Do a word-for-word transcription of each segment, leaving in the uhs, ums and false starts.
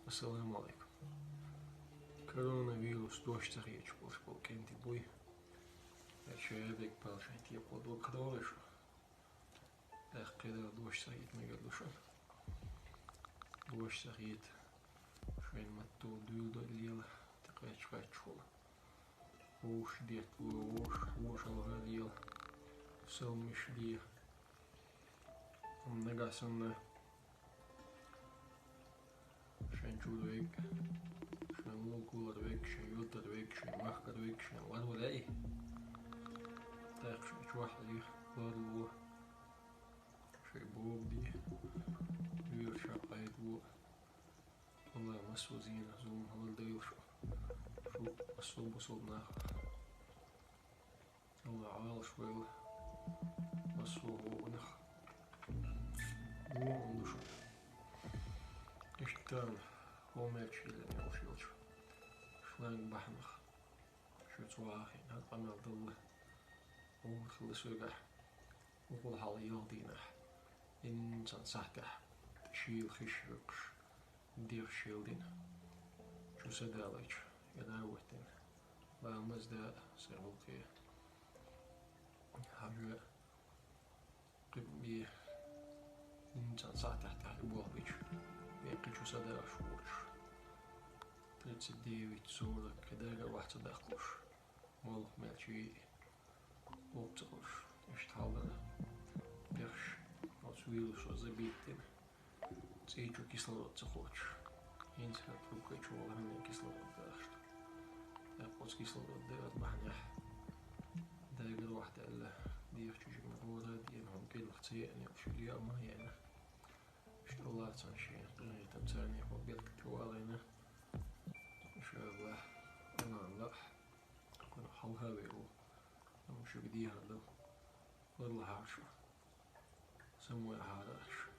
Ассаламу алейкум. Коронавирус дош ца хеташ болуш болу кӀентий буй. Ша бегпал шайн текъо ду кадогӀуш. ТӀаккха кхидӀа дош ца хета мегар ду шуна. Дош ца хета. Шайн матто дуьйла до лела, тӀекхаччахьа волу. Вовш детта, вовш, вовш алгӀа лела. Салмиш де. Амма нагахь санна шайн чуьра вега, шайн лулгулара вега, шайн юьртара вега, шайн махкара вега, шайн ларвале а. ТӀаккха шайн чохь а ларво, шайн бобу де, вуьйр ша къайдало. Алла массо а зенах, зулам хьалар дойла шу. Шу массо а бусалба нах. Алла Ӏалаш войла массо а вогӀунах. ВогӀун ду шу. Иштта хӀуманаш хилла йолуш йолчу шланг бахьанах. Шу цу вахийна къамел далла. ВогӀур хилла соьгахь. Вукхул хьал йолу дийнахь, инсан сахьтехь шийла хиш хӀуьттуш, дегӀ шийла дина. Чу са далийча, я да ваттина. Ламаз да, сайн гӀуллакхе. Хьажа, кхин бен, инсан сахьтехь тахьа болх бича, бен кхин чу са далаш волуш. Тридцать девять, сорок, кхидӀа а вахь ца даккхалуш. Молха мел чий воккха ца хуьлуш, иштта хьал дара. Пехаш, оцу вирусо забиттина, цӀий чу кислород ца кхочуш. ХӀинца хӀара трубкай чу вала хӀанна кислород дахаш ду. ТӀаккха оцу кислород дагара бахьанехь, дагара вахьдаьлла, дегӀ чу жимма гӀора а деана, хӀума кӀелах ца еана, уьш ле а ма еана. Иштта Аллах царна шен къинхетам царна хьо беркате валийна. Ша Аллах, аман лаахь. Кхунах хьалха ве ву. Амма шуьга дехар ду. Варлахьара шу. Самавалахьара аша.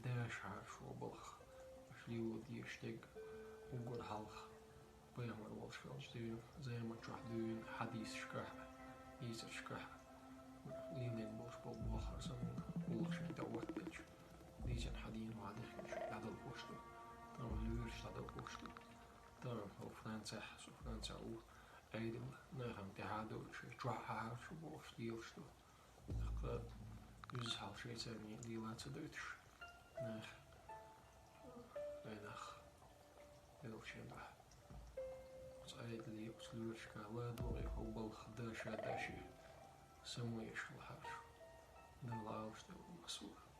Дашахьара шу балха. Аша лело дезаш дерг уггар хьалха. Пайхамар волуш хилча дуьйна, займан чохь дуьйна, хьадисашкахь а, дийцаршкахь а. Лелийна болуш болу бохар санна, гӀуллакх шайн тӀе оттаделча, дийцина хьадийна ван дехкинчу дӀадала хӀуш ду. Тахана луьйраш дӀадала хӀуш ду. Тахана хӀо Францехь, со Францехь ву, Ӏедал нахана тӀаьхьа а доцуш, чохь а хьарчу бохуш лелаш ду. ТӀаккха уьзза хьал шайца лела ца дойтуш, нах, вай нах, беллачийн дуьхьа. Оцу Ӏедале, оцу луьйрашка ладогӀий хӀо балха даша а даший, самавеш хила хьарчу. Дала Ӏалаш делла массо а.